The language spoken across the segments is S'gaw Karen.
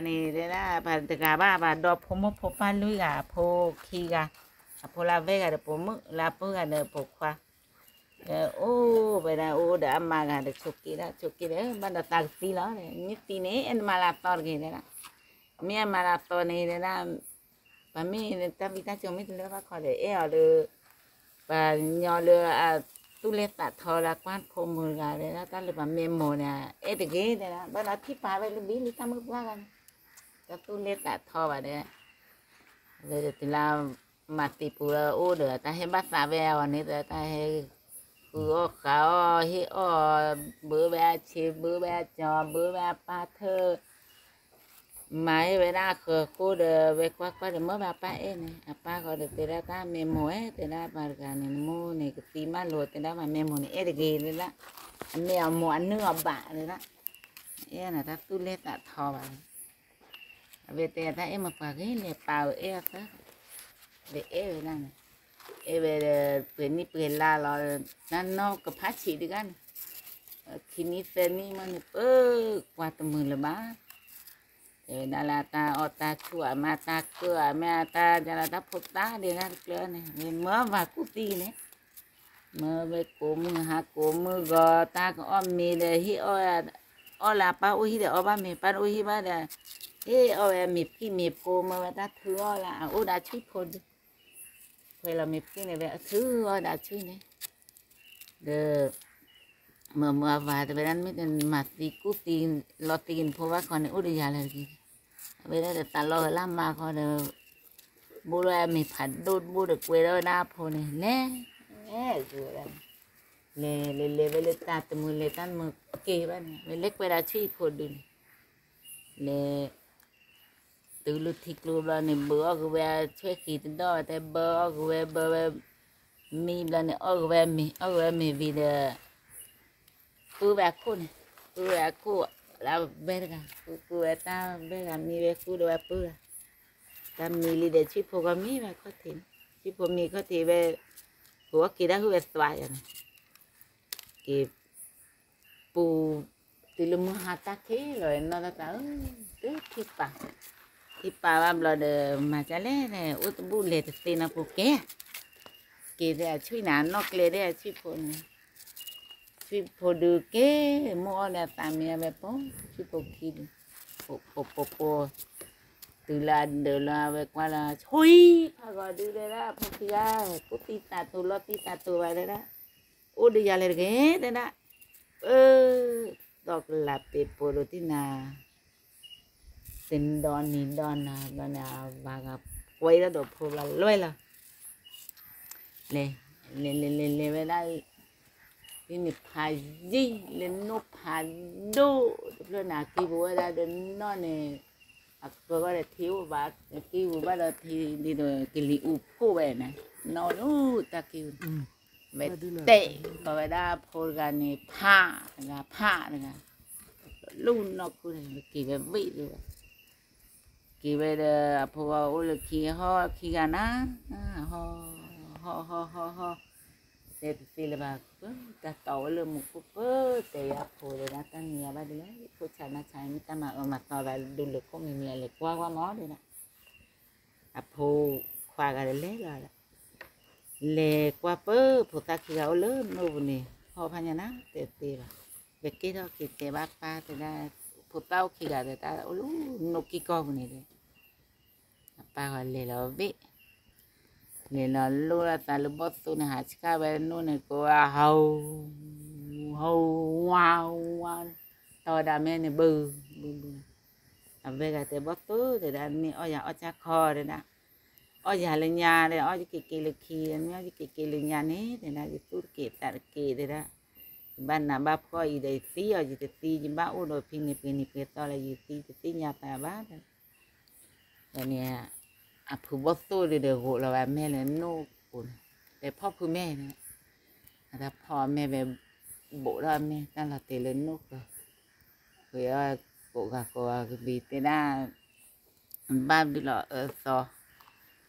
န့ၣ်တဲဒၣ် ပှၤတဂၤဘၣ် ပှၤဒီဖိမိၢ်ဖိပၢ်လွံၢ်ဂၤ အဖိခံဂၤ, အဖိလၢအဝဲၢ်ဂၤဒီးပိာ်မုၣ် လၢအပုၢ်ဂၤဒီးပိာ်ခွါ, ဒီးအိၣ်ဝဲဒၣ်အိၣ်ဒီးအမါဂၤဒီးဆိးက့ဒီး ဆိးက့ဒီး ဘၣ်ဒီးသးကသံလီၤ, မ့ၢ်သံန့ၣ် အဲၣ်နမၤလၢအသီတဂ့ၤတဲဒၣ်, မ့ၢ်အမၤလၢအသီန့ၣ်တဲဒၣ် ပှၤမ့ၢ်တၢ်ဝံတၢ်စိၤမ့ၢ်တလၢဘၣ်ခီဒီး အဲၣ်အီၤဒီး ပှၤညီလၢအသူၣ်လဲသးထီလၢအကွၢ်ဖိမုၣ်တဂၤတဲဒၣ် တၢ်လၢပှၤမဲာ်မိၢ်န့ၣ် အဲၣ်တဂ့ၤတဲဒၣ် ဘၣ်ဒီးထံၣ်ပာ်ဝဲလၢဘံလံတၢ်မုၢ်ပှၢ်ဂၤန့ၣ် တၢ်သူၣ်လဲသးထီဘၣ်ဒီး ဝဲဒၣ်တုၤလၢ မၤသံပူၤလၢအိၣ်ဒီး တၢ်ဟဲဘၣ်သးဝဲအီၤန့ၣ် တၢ်ဟဲ ဃုအီၣ်ဃုအီၣ် ဟ့ၣ်အီၣ် ဘုးဝဲအဆံး ဘုးဝဲအကၠီၤ ဘုးဝဲအပၢ်ထၢၣ် မၤဟ့ၣ်ဝဲဒၣ်အဃၢၤဃိဒီး ဝဲကွၢ်ကွၢ်ဒီး မၢဝဲအပၢ်အဲၣ်န့ၣ် အပၢ်ဃီဒီးတဲဒၣ် တၢ်မဲာ်မိၢ်ဝဲ တဲဒၣ်ပှၤတဂၤန့ၣ် နမိၢ်န့ၣ် ကသံမးလိာ် တဲဒၣ်ပှၤမဲာ်မိၢ်န့ၣ် အဲၣ်တဂ့ၤတဲဒၣ် အမဲာ်အမိၢ်အနုၢ်အဘၣ်တဲဒၣ် အဲၣ်နၤတၢ်သူၣ်လဲသးထီဘၣ် အဝဲတဲတၢ်အဲၣ်မၤပှၤဂ့ၤ လဲၤပာ်အီၤအဲၣ်အီၤသၢ, ဒီးအဲၣ်ဝဲဒၣ်န့ၣ်, အဲၣ်ဝဲဒီး ပှဲၤနံၣ်ပှဲၤလါလီၤ, နနီၢ်ကဖးဆံးတဂၤန့ၣ်, ခံနံၣ်သၢနံၣ်မးန့ၣ် ပၢကွၢ်တမုာ်လၢၤဘၣ်, တဲဝဲဒၣ်လၢတၢ်အီၣ်တၢ်ဆူၣ်အမါတၢ်ကၢၢ်အမါတၢ် ဒ်လၢတၢ်ဖိသၣ်ဒ်န့ၣ်တကျၢၤန့ၣ် မၢဘၣ်ကူၣ်သံန့ၣ် မၢဝဲကိးမုၢ်ဟါကိးမုၢ်ဂီၤ တၢ်ကအီၣ်မ့ၤဒီးဟ့ၣ်အီၣ်, အီၣ်လၢအပၢ်အိၣ်ဟံၣ်ဒီးအီၣ်ဘၣ်မ့ၤ ပၢ်တအိၣ်ဟံၣ်ဘၣ်ဒီး, ဟ့ၣ်အီၣ်ဝဲမ့ၤဖှံမ့ၤဖိ မၢဝဲတၢ်ထုအီၣ်လၢအအိၣ်ဒီးအဆွံၣ်ဖိဒု, ခွဲးလီၤမ့ၤဖှံန့ၣ်ဝဲအထုအီၣ်ဒီးအဆွံၣ်န့ၣ်, ဒီး မၢမၢအဝၤတဲဝဲဒၣ် မ့ၢ်တမၤသံကူၣ်သံ လီၤသံက့ၤနဖိဘၣ်ခီန့ၣ် အိၣ်ဒီးယၤလၢတဂ့ၤ, အဝဲဒၣ်ဒီးသးလီဝဲလၢအမါခီဒီး ဘိလၢအမ့ၤဖးဒိၣ်တဘိဒီးကွဲးထီၣ်ဝဲဒၣ်အဖိန့ၣ် လဲၤ, လဲၤ, လဲၤလဲၤဝဲလၢတၢ်တမုာ်လဲၤတၢ်တမုာ်က့ၤဘၣ်န့ၣ် ဝဲလဲၤကွဲးဒီးဆွံၣ်ဖိဒုန့ၣ်, လဲၤ တုၤလၢထံကျိဘျီန့ၣ် ဘုးအီၣ်က့ၤဝဲအဆွဲဃံၤတဒီၣ် တဲဘၢအီၣ်က့ၤဝဲဘၢဝဲ, မံဘျီန့ၣ် အီၣ်က့ၤဝဲမ့ၤ အီၣ်က့ၤဝဲမ့ၤဝံၤဒီး ပုၢ်ဝဲအခိၣ်န့ၣ်, ပုၢ်ဝဲအခိၣ်, လၢဘဲတဂၤ ပုၢ်ပုၢ်ဝဲတၢ်ဘဲတဂၤ မံဝဲဃုဒီးဝဲပုၢ်တဂၤ, တၢ်မံလံဒီး ဆွံၣ်ဖိကီၢ်မံဝဲခီၣ်ထံးန့ၣ်, ဆွံၣ်ဖိမံခီၣ်ထံးဝဲ, ပှၤအီၣ်က့ၤဒၣ်ဟုၣ်ဝဲသွါယၤန့ၣ်, က့ၤ ပူၤ, တုၤလၢမုၢ်ဟါတၢ်ခံးလီၤ နီၢ်တၢ်သးဧၢ, တုၤထံၣ်ပာ်, ထံၣ်ပာ်ဘၣ်ဘျီဒီး မၤဒ်လဲၣ်န့ၣ် အိၣ်တဘူၣ်လဲၤတသ့နီၢ်ပူၤကဲ, က့ၤသ့ၣ်အဆွံၣ်န့ၣ် အနီၢ်ကျဲသ့ၣ်အဆွံၣ်ဖိန့ၣ်, ဆွံၣ်ဖိဒုးက့ၤ, မိၢ်အီၣ်ဒီးအသးမံဝဲပိာ်, ဆွံၣ်ဖိခံဒုး, ပိာ်ပိာ်ပိာ်ပိာ်, တုၤလၢအဒၢးလီၤ အဝဲကွၢ်လီၤ ဆွံၣ်ဖးဂီၤဒုး တဲဒၣ်အဖိခံဂၤ, ကူၣ်သံသးတိၤလီၤသံသးတိၤဘၣ်တဲဒၣ်, အိၣ်ဒီးယၤလဲၣ်တဂ့ၤတဲဒၣ်, အၢ, သီၣ်ကလးပ့ၤပိာ်ဒိၣ်တံၢ်နၤ သ့ၣ်ဒီနံၤဒီနၤဘျီန့ၣ် အဝၤဂၤကွဲးထီၣ်ဒီးဖိဘျီလွဲလီၤ, လဲၤ, လဲၤလဲၤလဲၤလဲၤဝဲဒၣ်, ဒ်န့ၣ်ဖးယံၤ လဲၤနိၣ်ဖးဒိၣ်, တဖျၢၣ်န့ၣ် အကံၢ်ပူၤဝဲဒၣ်ဒီးနီၢ်န့ၣ်, အကၢၤဂီၢ်ဒီးထံအိၣ်ဘၣ်, အကံၢ်ပူၤဘၣ်ဒီးထံဒ်သိးကလံၤအူဖှိၣ်ဝဲန့ၣ်, နီၢ်လၢတၢ်ကံၢ်ပူၤန့ၣ်, ဝဲတဲာ်ဃီၤဝဲဒၣ်ဖိတဂၤန့ၣ် ဖးတဂၤ ဖးတဂၤ လူၢ်နီၢ်ခိန့ၣ် က့ၤဝဲဘ့ၣ်လၢၤဘၣ်, က့ၤဝဲဒီး အဖိဂီၢ်အိၣ်လၢခံ ဟီၣ်ခံဂၤနၤ, ဟီၣ်, ဟီၣ်ဟီၣ်ဟီၣ်ဟီၣ်, တဲတသ့လၢၤဘၣ်, တၢ်တီဝဲလၢမူခိၣ်ပၢၢ် တဲယၤဖိဒီး တၢ်နံၤယၤဘၣ်ဒ်လဲၣ်, ဖိဆၣ်နါဆၣ် မ့ၢ်တၢ်မၤအၢမၤသီဘၣ် ဒူလၢခိၣ်မံၤမံၤ လဲၤကွၢ်ကွၢ်မးဒ်န့ၣ် အဖိခွါဂၤဒီးလဲၤလီၤဒီး, လဲၤကွၢ်ပၢၢ်ဖိသၣ်ခံဂၤအိၣ်လၢနိၣ်ပူၤန့ၣ် ဟီၣ်ဖးညါနၤ တဲသ့ဘၣ်, ဝဲကဲထီၣ်က့ၤတဲဘၣ်ပၢ်တဲဒၣ်, ဖိသၣ်အိၣ်ခံဂၤဒီး တၢ်အိၣ်လၢနိၣ်ကံၢ်ကီၢ်ပူၤန့ၣ်ဒီး, အပၢ်ဂီၤလဲၤလီၤဘ့ၣ်, လဲၤလီၤလိၣ်လီၤသးလၢဘီၣ်သိၣ်န့ၣ် ဟးဆှၣ်ဝဲနိၣ်န့ၣ် ကိးဝဲ ဟီၣ် ဟီၣ် ဝါ ဝါ, တီဒၣ်မဲန့ၣ် ဘု ဘု ဘု, အဝဲဂၤတဲဘီၣ်သိၣ်တဲဒၣ် မ့ၢ်အီၣ်ယၤအီၣ်ကၢ်ခီတဲဒၣ်, အီၣ်ယၤလၢညါဒီး အီၣ်ယက့ၤက့ၤလၢခံ, မ့ၢ်အီၣ်ယက့ၤက့ၤလၢညါန့ၣ် တဲဒၣ် ယသူၣ်တက့ၢ်သးတက့ၢ်တဲဒၣ်, ယဘၣ်နးဘၣ်ဖှီၣ်အံၤဒီးယသံအီၤ ယတသံ ယဘၣ်အိၣ်ဒီးဖံန့ၣ်ပှဲၤနံၤပှဲၤသီလၢ ယသံတသ့ၣ်ညါသးဘၣ် ဒီးန့ၣ် အဖုဘီၣ်သိၣ်ဒုးဒီးဂိးလီၤဝဲအမဲာ်လၢနိၣ်ပူၤန့ၣ်, တဲဖီၣ်ဖုမဲာ်န့ၣ်, အတၢ်ဖီၣ်အမဲာ်ဝဲ ဘိးထီၣ်အမဲာ် တၢ်လီၤတဲာ်လၢနိၣ်ဃၢၤ, ဃ့အီၣ်ကိးဂၤကိးဂၤကဘံၤတဲဒၣ်, ဘၣ်ဘျုးလီၤအၢသီ,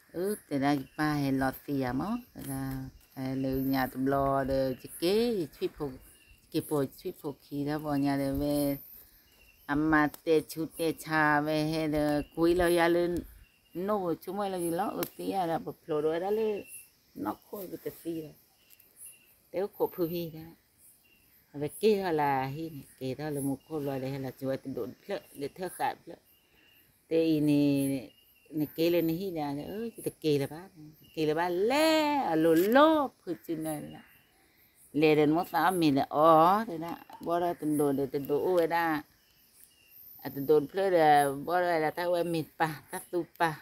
အၢ တဲဒၣ်ယပၢ်ဟဲလီၤသံယၤမး, တဲဒၣ်, လၢညါတဘျီဒီး ယက့ၤ ယဆွံၣ်ဖိ, ယက့ၤပိာ်ဆွံၣ်ဖိခံ တၢ်ပီညါဒီးဝဲ အမၤတဲာ်ဆူးတဲာ်ဆါဝဲဟဲဒီး ကွံာ်လီၤယၤလၢ နိၣ်ပူၤ ဆိကမိၣ်လၢယလီၤအုးသံယၤဒီး ပဖျိးဒိးဝဲဒၣ်လၢ နီၢ်ခိၣ်ကတသံလီၤ, တဲအိၣ်ခိးဖုဖံတဲ, အဝဲက့ၤထီၣ်လၢဟံၣ်န့ၣ် က့ၤထီၣ်လၢမူခိၣ်ဘျီဒီး ဟဲလီၤကၠိဝဲတဒိးတဖျၢၣ် လၢထၢၣ်ဃာ်တဖျၢၣ်, တဲအံၤန့ၣ် နက့ၤလၢနဟံၣ်ဒီး ယတက့ၤလၢၤဘၣ်, တက့ၤလၢၤဘၣ် လဲၤအလိၤလိၤဖုစုနၢ်လၢ လဲၤဒီးနမိၢ်သးအီၣ်မ့ၤဒီးအီၤတဲဒၣ်, ဘီဒီးတဒိးဒီးတဒိးအိၣ်ဝဲဒၣ်, အတဒိးတဖျၢၣ်ဒီး ဘီဒီးဝဲဒၣ်တၢ်ဝဲမ့ၤတပၤ တၢ်သူပၤ,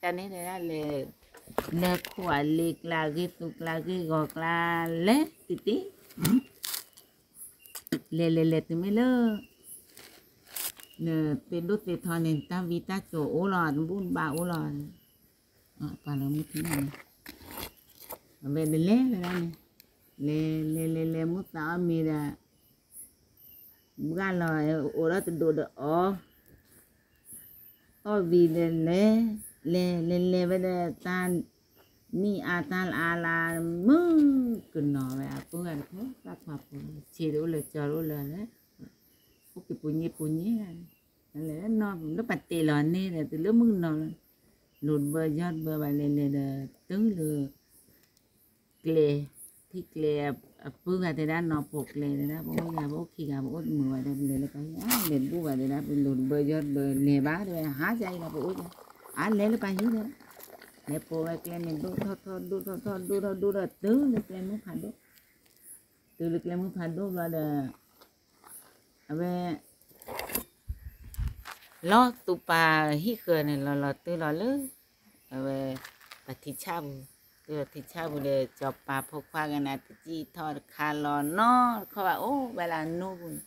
ကန့ၣ်တဲဒၣ်လဲၤ, လဲၤခိၣ်အလ့ကျါဂ့ၢ်သူကျါဂ့ၢ်ဂီၤကျါလဲၤတံၢ်တံၢ် လဲၤလဲၤလဲၤတုၤမ့ၢ်လၢ နသ့ၣ်ဒိၣ်သ့ၣ်ထီန့ၣ် တၢ်ဝံတၢ်စိၤအိၣ်လီၤ တဘူၣ်တဘါအိၣ်လီၤ, ပှၤလၢမုၢ်ထံၣ်န့ၣ်, အဝဲဒၣ်လဲၤဝဲဒၣ်န့ၣ်, လဲၤလဲၤလဲၤလဲၤ မုၢ်သးအီၣ်မ့ၤဒီး ဘှၣ်လီၤ အိၣ်ဒီးတဒိးဒီးအီၤ အီၣ်ဝံၤဒီးလဲၤ, လဲၤလဲၤလဲၤဝဲဒီးတၢ် နံၣ်အါတၢ်လၢအါလၢ မုၢ်ကနီၤဝဲအပုၢ်ဂၤတဖၣ် တၢ်ခွါဖိ ဆံးတအိၣ်လၢၤ ကၠီတအိၣ်လၢၤလၢ အိၣ်က့ၤပူၤည့ပူၤည့, လၢနီၢ်လၢပတဲလီၤန့ၣ်ဒီး တုၤလၢမုၢ်ကနီၤလီၤ, လိၤတဘၢယီၢ်တဘၢဘၣ်လဲၤလဲၤဒီး တုၤလၢ ကျဲ, ထံၣ်ကျဲ, အပုၢ်ဂၤတဲဒၣ်နီၢ်ပိာ်ကျဲတဲဒၣ် ပအိၣ်ယၤ ပအိၣ်ခံဂၤ ပအိၣ်တမုာ်ဘၣ်ဒီး ပလဲၤလၢပှၤဟံၣ် အါ လဲၤဘူၣ်ဘၣ်တဲဒၣ် ပလိၤတဘၢယီၢ်တဘၢ လဲၤဘၣ်တဲဝဲ ဟါကၢအံၤလီၤ ပအိၣ်ယၤ, အါ လဲၤလၢပှၤဟံၣ်တဲဒၣ်, လဲၤပိာ်ဝဲကျဲန့ၣ် ဒိၣ်ထီၣ်ထီၣ် ဒိၣ်ထီၣ်ထီၣ် ဒိၣ်ထီၣ်ဒိၣ်ထီၣ် တုၤလၢကျဲမုၢ်ဖးဒိၣ်, တုၤလၢကျဲမုၢ်ဖးဒိၣ်ဘျီဒီး အဝဲ လီၤသူၣ်ပာ်ဟံၣ်ဃၢၤန့ၣ် လီၤလီၤတုၤလီၤလၢ အဝဲ ပှၤထံဆၣ်ပူၤ, တုၤလီၤထံဆၣ်ပူၤဒီး စီၤပၤဖိခွါကနၤ တစံၣ်ထီၣ်တခါလီၤနီတခီၣ်ဘၣ် အိၣ်ဝဲလၢအနိၢ်ပူၤန့ၣ်,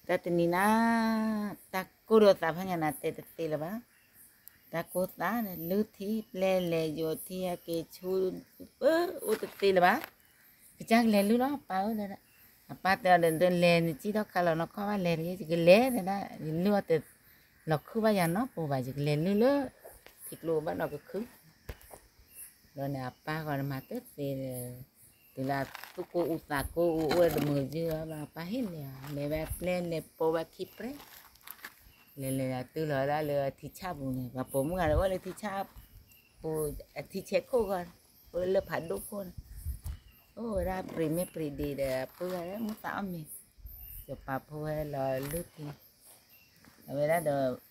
တၢ်တနံၤနၤ တၢ်ကိၢ်ဒီးသးဖးညါနၤတဲတသ့လၢၤဘၣ်, တၢ်ကိၢ်သးန့ၣ် လုၢ်ထံ ပျဲလဲၤယိာ်ထံ ဟဲက့ၤဆူ ပၢ အိၣ်တသ့လၢၤဘၣ်, ကစၢ်ကလဲၤလုၢ်လီၤ အပၢ်ဧၢ, အပၢ်တဲအီၤဒီး လဲၤနစံၣ်ထီၣ်ခါလီၤနီၢ်ခီၣ်ဘၣ်လဲၤတဂ့ၤ ယကလဲၤတဲဒၣ် ယလုၢ်အီၣ်တလီၤခုၣ်ဘၣ်ယၤနီတပူၤဘၣ် ယကလဲၤလုၢ်လၢ ထံကျိဘၣ်ဒီးကခုၣ် ဒီးန့ၣ်အပၢ်ဃီန့ၣ်မၤတသ့ဒီး တုၤလၢသူၣ်ကိၢ်အူသးကိၢ်အူအိၣ်ဝဲတမုာ်ယုၢ်ဘၣ် အပၢ်ဟ့ၣ်လဲၤ လဲၤဝဲပျဲလဲၤပိာ်ဝဲခံပြဲ လဲၤလဲၤတုၤလီၤဒၣ်လၢအထံဆၣ်ပူၤန့ၣ် ပှၤပိာ်မုၣ်ဂၤဒီးအိၣ်လၢထံဆၣ်ပူၤ အထံဆဲးခိၣ်ဂီၢ် အိၣ်လၢဖးဒိၣ်ခိၣ်န့ၣ် အိၣ်ဝဲဒၣ်ပြံးမ့ၢ်ပြံးဒံးဒီး ပုၢ်ဂၤလၢမုၢ်သးအီၣ်မ့ၤ စီၤပၤဖိဝဲလီၤလုၢ်ထံ အဝဲဒၣ်ဒီး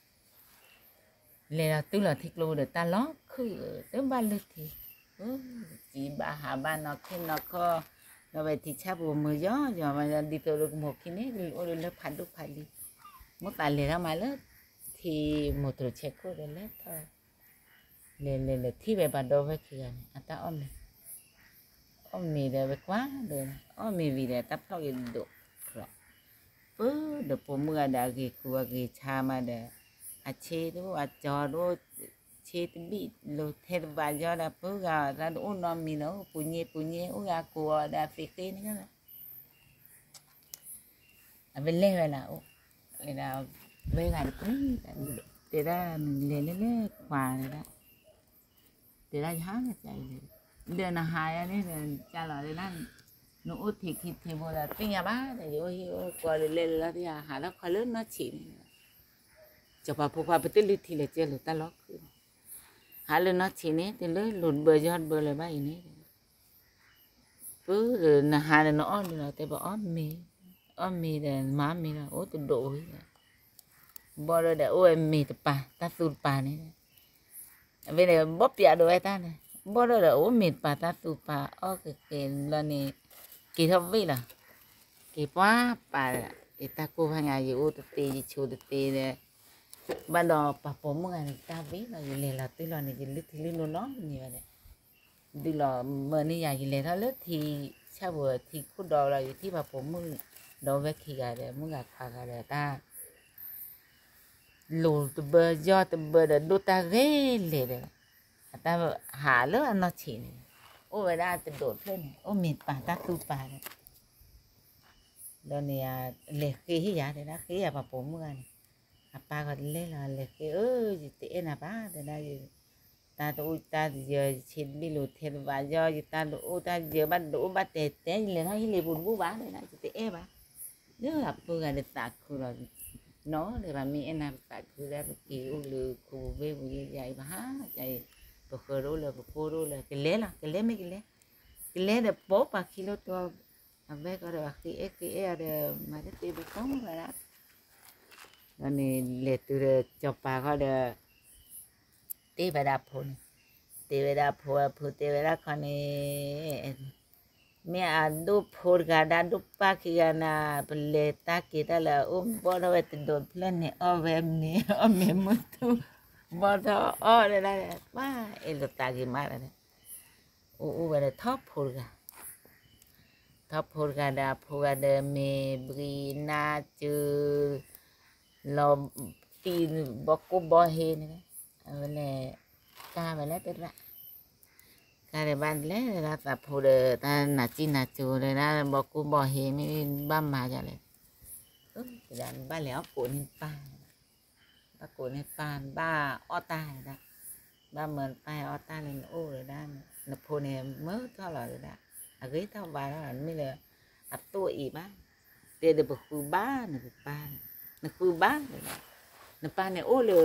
လဲၤလီၤတုၤလီၤထံကျိဒီးတၢ်လီၤခုၣ် တဘၣ်လုၢ်ထံ စံးဘၣ်ဟးဘၣ်နီၢ်ခ့နီၢ်ခီ ဒီးဝဲထံဆၣ်ပူၤမုာ်ယီၤယီၤ ဒ်သိးလၢကမိၢ်ခံန့ၣ် အိၣ်လၢဖးဒိၣ်ဖးလံၤ မိၢ်သးလဲၤထီၣ်မးလၢ ထံမိၢ်တရိးဆဲးခိၣ်ဒီးလဲၤထီၣ် လဲၤလဲၤလဲၤထံၣ်ဝဲပှၤဒီပုၢ်ဝဲၢ်ခံဂၤန့ၣ် အတၢ်အီၣ်မ့ၤ အီၣ်မ့ၤဒီးဝဲကွၢ်ဒီး အီၣ်မ့ၤဝံၤဒီးတၢ်ဖျီၣ်က့ၤဒိၣ်ဖျီၣ် ပၢ်ဒီးပိာ်မုၣ်ဂၤဒီးအဂ့ၤကူအဂ့ၤဆါမးဒီး အဆ့တအိၣ်အကၠီတအိၣ် ဆ့တဘံၣ်လိာ်ထဲတဘၣ်ယီၤဒီး ပုၢ်ဂၤအီၤသးတအိၣ်နီတမံၤလီၤ ပူၤည့ပူၤည့အိၣ်ဂၤကိးအီၤဒီးအသံးဃ့န့ၣ်လီၤ အဝဲလဲၤဝဲလၢ ဝဲဒၣ်တကွံ တဲဒၣ်နလဲၤလၢလၢခွါတဲဒၣ် တဲဒၣ်ယဟါကၢအံၤ ဒီးနဟါယၤန့ၣ်ဒီး ကၢ်လီၤတဲဒၣ် နအိၣ်ထံးခံထံးဘိဒီးသ့ၣ်ညါဘၣ်ဒီး ယအိၣ်ဟံၣ်အိၣ်ဃီလၢလဲၤလၢလီၤတယၤ ဟးထီၣ်ခီလၢနီၢ်ဆံးန့ၣ် စီၤပၤဖိခွါပတလုၢ်ထံလၢာ်ကဲလိာ်တၢ်လီၤခုၣ်န့ၣ် ဟးလၢနီၢ်ဆံးန့ၣ် တလၢလိၤတဘၢယီၢ်တဘၢလၢၤဘၣ်အံၤန့ၣ် ပၢ်ဒီးနဟါဒီးနအီၣ်ဒုးလီၤ တဲပအီၣ်မ့ၤ အီၣ်မ့ၤဒီးမၤမ့ၤလီၤ အိၣ်တဒိးဝံၤဒီး ဘီဒီးဒီးအိၣ်ဝဲမ့ၤတပၤ တၢ်သူတပၤန့ၣ် အဝဲန့ၣ် ဘီပျးဒိးဝဲတၢ်န့ၣ် ဘီဒီးဒီးအိၣ်မ့ၤတပၤ တၢ်သူတပၤ အီၣ်ကကဲၤဘျီန့ၣ် က့ၤထီၣ်ဝ့ၢ်လီၤ က့ၤပှၤပာ်ဒီး ယတၢ်ကိၢ်ဖးညါ ယအိၣ်တသ့ ယဆိးတသ့ဒီး ဘၣ်ဒီးပှၤပိာ်မုၣ်ဂၤန့ၣ် တၢ်ဝ့ၢ်လီၤ ယလဲၤလီၤတုၤလီၤန့ၣ် ယလုၢ်ထံလုၢ်နိနီတမံၤဘၣ်ဒီး ဒုးလီၤမၢန့ၢ်ယၤ ယလဲၤထီၣ်လၢထံဆၣ်ပူၤထံခိၣ်ဒီလီၤ ယထံၣ်ပှၤပိာ်မုၣ်ဒီပုၢ်ဝဲၢ်ခံဂၤဒီး မုၣ်ဂၤခွါဂၤဒီးတၢ် လိၤတဘၢယီၢ်တဘၢဒီးဒိၣ်တၢ်ဂ့ၤလဲၤဒီး အတၢ်ဟးလၢအနီၢ်ဆံးန့ၣ် အိၣ်ဝဲဒၣ်တဒိးတဖျၢၣ်န့ၣ် အိၣ်မ့ၤတပၤတၢ်သူတပၤဒီး ဒီးန့ၣ် လဲၤဃ့ဟ့ၣ်ယၤတဲဒၣ် ဃ့ယၤပှၤပိာ်မုၣ်ဂၤန့ၣ် အပၢ်ဂီၤတလဲၤလီၤ လဲၤဃ့အၢ ယတအဲၣ်နၤဘၣ်တဲဒၣ် တၢ်တအိၣ်တၢ်တယၢၤ ယဆ့တဘံၣ်လိာ်ထဲတဘၣ်ယီၢ် ယတၢ်တအိၣ်တၢ်ယၢၤဘၣ်တအိၣ်ဘၣ်တဲတဲ ယလဲၤထီၣ်ဟံၣ်လ့ပူၤတဘူၣ်ဘၣ်တဲဒၣ် ယတအဲၣ်ဘၣ် လၢအပုၢ်ဂၤဒီးသးခုလီၤ နီၤဒီး ပမ့ၢ်အဲၣ်နၤပသးခုဒီး ပက့ၤအိၣ်လၢခိပူၤဘ့ၣ်ပူၤယဲယၤအံၤ ပဟးကအံၤ ပဃၢၤတအိၣ်လၢပကိၢ်တအိၣ်လၢ ကလဲၤလီၤ ကလဲၤမ့ၢ်ကလဲၤ, ကလဲၤဒီးပိာ်ပာ်ခံလိာ်တီၤ, အဝဲကီးဒီး ပှၤဃ့အဲၣ်ဃ့အဲၣ်အီၤဒီး မၤတသ့ပတီၢ်မူဘၣ်ဒၣ်, ဒီးန့ၣ်လဲၤတုၤဒီးစီၤပၤဃီဒီး တဲဝဲဒၣ်အဖိန့ၣ်, တဲဝဲဒၣ်အဖိ အဖိတဲဝဲဒၣ်ခီန့ၣ်, မ့ၢ်အဒိၣ်ဖိတဂၤဒၣ်ဒိၣ်ပၢ်ခံဂၤနၤ, ပလဲၤတၢ်က့ၤတၢ်လၢအအိၣ်ဘီၣ်ထီၣ်ဝဲတဒိးတဖျၢၣ်န့ၣ် အီၣ်ဝဲမ့ၤ အီၣ်မ့ၤမုၢ်ထူၣ် ဘီၣ်ထီၣ်အီၣ်ဒၣ်ဒၣ်, ပှၤအဲၣ်လိာ်သးဂ့ၤမးဒီး, အိၣ်အိၣ်ဝဲဒီးထီၣ်ဖိတဂၤ ထီၣ်ဖိတဂၤဒီးအဖိဂၤဒီးမ့ၢ်ဘှံးနါစၢၤ လီၤသံဘီၣ်ကိၢ်ဘီၣ်ဟ့န့ၣ်, အဝဲလဲၤ ကါဝဲလၢတရၣ်, ကါဒီးဘၣ်လဲၤလၢသးဖိဒီး တၢ်နးစံၣ်နးစိၤဒီး တၢ်ဘီၣ်ကိၢ်ဘီၣ်ဟ့မ့ၢ်ဘၣ်မၤယၤလဲၣ်, ဘၣ်လဲၤအီၣ်ကိးန့ၢ်ပၢ် ဘၣ်ကိးန့ၢ်ပၢ် ဘၣ်အီၣ်တၢ်ဒၣ်, ဘၣ်မၢနပၢ်အီၣ်တၢ်လၢနအိၣ်ဒၣ်, နဖိန့ၣ်မၢထီၣ်လီၤဒၣ်, အဂ့ၤထီၣ်ဘၣ်ထီၣ်လီၤ မ့ၢ်လၢ အသိၣ်အံၤဘၣ်, တဲဒီးပဃုဘၣ်နကပၢ်န့ၣ်, နဃုဘၣ်ဒၣ်, နပၢ်န့ၣ်အိၣ်လၢ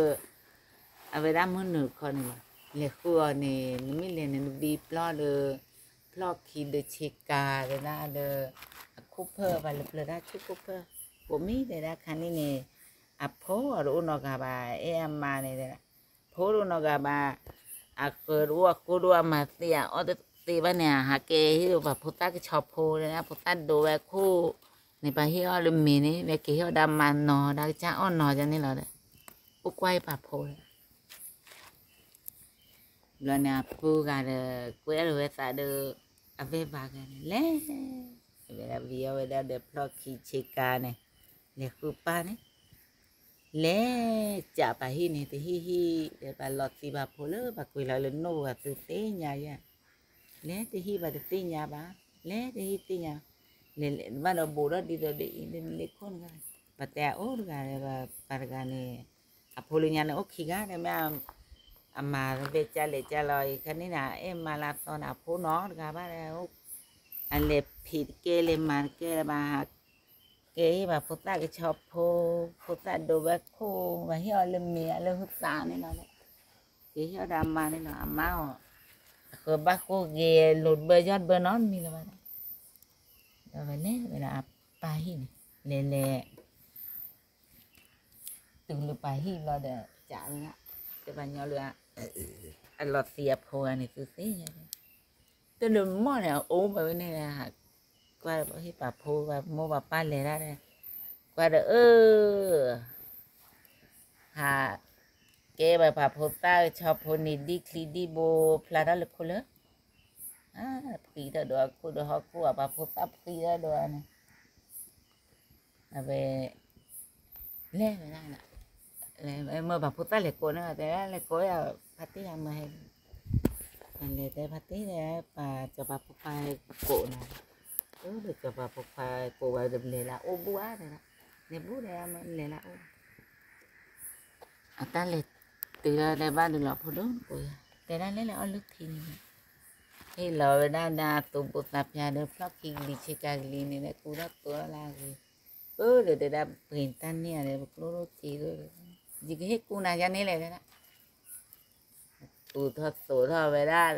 အဝဲဒၣ်မုၢ်နုာ်တခီန့ၣ်လီၤ, လဲၤဃုအီၤန့ၣ် နမ့ၢ်လဲၤန့ၣ် နဘံပျီၢ်ဒီး ဖျီၣ်ခံဒီးဆ့ကၤဒၣ်ဒီး အခိၣ်ဖၢၣ် ပှၤလၢပျၢၤတၢ်ဆူၣ်ခိၣ်ဖၢၣ်, ကိးမံၤတဲဒၣ်ခါန့ၣ်န့ၣ်, အဖိတအိၣ်နီတဂၤဘၣ် အဲၣ်အမါန့ၣ်, ဖိတအိၣ်နီတဂၤဘၣ်, အဃၢၤတအိၣ်အဃိတအိၣ်အမၤသ့အအီၣ်တသ့ဘၣ်န့ၣ် အဟးကဲဟ့ၣ်ပှၤဖိသၣ်ကဆီဖိန့ၣ် ဖိသၣ်ဒိးဝဲခိၣ်န့ၣ် ပှၤဟ့ၣ်အီၣ်လၢမ့ၤန့ၣ် လဲၤက့ၤဟ့ၣ်အီၣ်ဒီးမါနီၤ ဒီးကစၢ်အီၣ်နီၤန့ၣ်လီၤဒီး, အိၣ်ကွၢ်ပှၤဖိဒီး ဘျီန့ၣ်အပုၢ်ဂၤဒီး ကွဲးလီၤဝဲသးဒီး အဝဲၢ်ဘၣ်ဂၤန့ၣ် လဲၤ, ဝဲဒၣ်ဝံၤအီၣ်ဝဲဒၣ်ဒီးဖျီၣ်ခံဆ့ကၤန့ၣ်, လဲၤဃုပၢ်န့ၣ်, လဲၤ, ကးပာ်ဟံၣ်န့ၣ် တဟံၣ်ဟံၣ်ဒီး ပှၤလီၤသံပှၤဖိလၢပှၤကွံာ်လီၤလၢနိၣ်ပူၤ သုသ့ၣ်ညါယဲ, လဲၤတဟံၣ်ဘၣ်တသ့ၣ်ညါဘၣ်, လဲၤတဟံၣ်သ့ၣ်ညါ, လဲၤဘၣ်ဒီးဘူးထီၣ်ဒ်သိးဒီးအံၤ လၢနလ့ခိၣ်န့ၣ်, ပတဲအအိၣ်တဂၤဒီး ပှၤတဂၤန့ၣ် အဖိလၢညါန့ၣ်အိၣ်ခံဂၤဒီး မ့ၢ် အမၤဝဲကၢ်လဲၤကၢ်လီၤအံၤ ခါန့ၣ်န့ၣ် အဲၣ်မါလၢအသီန့ၣ် အဖိနီတဂၤဘၣ်ဒီး အလဲၤဖံးတကဲ လဲၤမၤတကဲလၢၤဘၣ်, ကဲဘၣ်ဖိသၣ်ကဆီဖိ, ဖိသၣ်ဒိးဝဲခိၣ် ပှၤဟ့ၣ်အီၤလၢမ့ၤ လၢဟုသးန့ၣ်လီၤ, ကဟ့ၣ်အီၣ်ဒီးအမါန့ၣ်လီၤ, အမါအီၤ, အဃၢၤဘၣ်ဃိဂ့ၤ လိၤတဘၢယီၢ်တဘၢနီတမံၤလၢၤဘၣ်ဒီး, ဒီးဝဲလဲၤဝဲဒၣ်အပၢ်ဟံၣ်န့ၣ်, လဲၤလဲၤ တုၤလၢပၢ်ဟံၣ်ဘျီဒီး ကးဝဲဒၣ်, တဲပှၤညီလၢ အလီၤသံအဖိဂၤန့ၣ် သုသ့ၣ်ညါ, တၢ်လၢမီၢ်န့ၣ် အအိၣ်ဘၣ်ဝဲန့ၣ်, ကွၢ်ဟ့ၣ်ပှၤဖိပှၤမိၢ်ပှၤပၢ်လဲၤဒၣ်ဒီး, ကွၢ်ဒီးအၢ ဟးကဲဘၣ်ပှၤဖိသၣ်ကဆီဖိန့ၣ် ဒ်ချံဒ်ဘိဖျါထီၣ်လၢခိၣ်လၢ, ဖှံထီၣ်ဒီးအခိၣ်ဒီးဟီၣ်ခိၣ် ပှၤဖိသၣ်ဖှံထီၣ်ဒီးန့ၣ်, အဝဲ လဲၤဝဲဒၣ်, မၢပှၤဖိသၣ်လဲၤကိးန့ၣ် တဲဒၣ်လဲၤကိး ဖါတံၢ်ယၤမၢဟဲ, လဲၤတဲဖါတံၢ်ဒီး ပှၤစီၤပၤဖိခွါကိးနၤ, အၢ ဒီးစီၤပၤဖိခွါကိးဝဲဒီး လဲၤလၢအအိၣ်ဘူၣ်ဧါတဲဒၣ်, လဲၤဘူၣ်ဒီး လဲၤလၢအအိၣ် အတၢ်လဲၤတုၤလီၤ တဲဘၣ်ဒုးလီၤဖိဒိၣ်ကိးယၤ တဲဒၣ်လဲၤလၢအီၣ်လုၢ်ထံန့ၣ်, ဟ့ၣ်လီၤဝဲဒၣ်ဒၣ်သိဘိသးဖၠါဒီး ဖျီၣ်ခံကလံၤဆ့ကၤကလံၤန့ၣ် လဲၤကူထီၣ်သိးလၢအဂ့ၤ, အၢ ဒီးတဲဒၣ် ပှ့ၤတၢ်န့ၢ်ဧါဒီး ပကျိၣ်ဒိၣ်စ့ဒိၣ်, ယကဟ့ၣ်ကူနၤယါန့ၣ်လဲၣ်တဲဒၣ်, ကူထီၣ်သိးထီၣ်ဝဲဒၣ်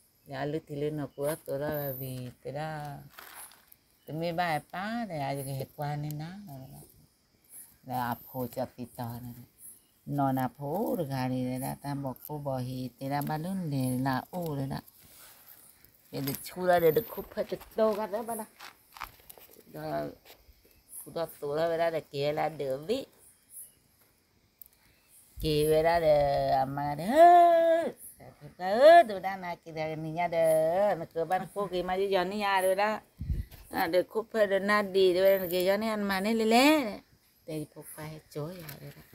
ဒီး လၢအီၣ်လုၢ်ထံလၢနီၢ် ကူထီၣ်သိးထီၣ်ဝဲဝံၤ တဲဒၣ် တမ့ၢ်ဘၣ်ပၢ်တဲဒၣ် ယကဟဲကွၢ်န့ၢ်နၤလီၤ လၢအဖိကၠီသံတီၤန့ၣ်, နီၢ်နၤဖိတဂၤန့ၣ်တဲဒၣ် တၢ်ဘီၣ်ခိၣ်ဘီၣ်ဟ့ၣ် တဲဒၣ်ဘၣ်လၢလဲၤလၢအအိၣ်တဲဒၣ်, ယတဆူၣ်ဒၣ်ဒီးတခိၣ်ဖၢၣ်တတိၤကသၢဘၣ်ဒီး, ဒီး ကူထီၣ်သိးထီၣ်ဝဲဒၣ်ဒီး က့ၤဝဲလၢအဒၢးအဝ့ၢ် က့ၤဝဲဒၣ်ဒီး အမါဒီး ဧၢ တဲဝဲဒၣ် နၤက့ၤတဂၤနံၤညါဒီး နကဘၣ်နကိၢ်က့ၤမး ယယီၤန့ၢ်ယၤတဲဝဲဒၣ်, ဒီးခိၣ်ဖၢၣ်ဒီးနၢ်ဒံးတဲဝဲ နက့ၤယီၤန့ၢ်ယၤ နမၤန့ၢ်လံလဲၣ်, တဲယဖိခွါဟဲကၠီယၤတဲဒၣ်,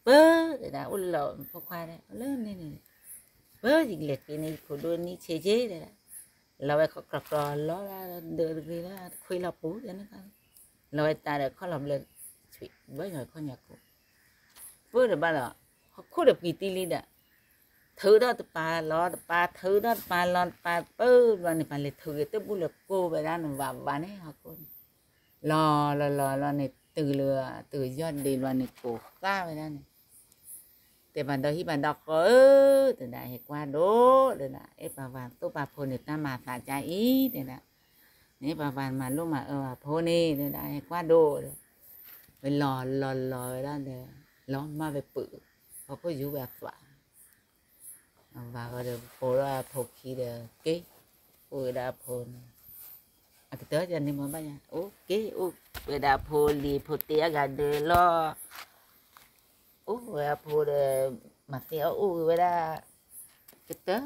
ပၢ်တဲဒၣ် အိၣ်လီၤဖိခွါဒီး အိၣ်လၢန့ၣ်န့ၣ်, ပၢ်ယကလဲၤက့ၤန့ၢ်ယဖိဒိၣ်နံၣ်ဆံးဆံးတဲဒၣ်, လီၤဝဲခီကျီကျီ လီၤဒၢးတဂ့ၤလၢတခွ့လီၤပူၤန့ၣ်, လီၤဝဲတၢ်ဒီးခီၣ်လီၤဘျၢ ဘၢယီၤခီၣ်ညါကိး ပၢ်ဒီးဘၣ်လီၤ, ဟီၣ်ခိၣ်ဒီးပှံၤတံၢ်လံဒီး, ထုးထီၣ်တပၤလီၤတပၤ ထုးထီၣ်တပၤလီၤတပၤ ပၢ်ဘျီန့ၣ် ပှၤလဲၤထုးက့ၤတဘူၣ်လၢကိၢ်ဝဲဒၣ်န့ၣ် ဝးဝးန့ၣ် ဟီၣ်ခိၣ်န့ၣ်, လီၤလီၤလီၤလီၤန့ၣ် တုၤလၢ တုၤယီၢ်ဒ့လွါန့ၣ် ကိးသးဝဲဒၣ်န့ၣ်, တဲဘၣ်ဒီဟံၣ်ဘၣ်ဒီဃီဧၢ, တဲဒၣ် ဟဲကွၢ်ဒိၣ် တဲဒၣ် အဲၣ်ပှၤပှၤသိၣ်ပာ်ဖိန့ၣ် တၢ်မၤသးကါအံၤ တဲဒၣ်, န့ၣ်ပှၤပှၤမၤလိၣ်မၤအၢပှၤဖိန့ၣ် တဲဒၣ် ဟဲကွၢ်ဒိၣ်ဒီး, ဝဲလီၤလီၤလီၤဝဲဒၣ်ဒီး, လီၤမၢ်ဝဲပုး, ဟီၣ်ခိၣ်ယူၤဝဲအသွး အဝၤဃီဒီး ပိာ်ထီၣ်အဖိခံဒီး က့ၤအိၣ်ဝဲဒၣ်အဖိန့ၣ်, အကတၢၢ်န့ၣ်မ့ၢ်ဘၣ်ယၤ အိၣ်က့ၤ အိၣ်ဝဲဒၣ်အဖိလံၤ ဖိတ့အဂၤဒၢလီၤ, အိၣ်ဝဲအဖိဒီး မၤသ့အီၣ်အိၣ်ဝဲဒၣ် ကတၢၢ်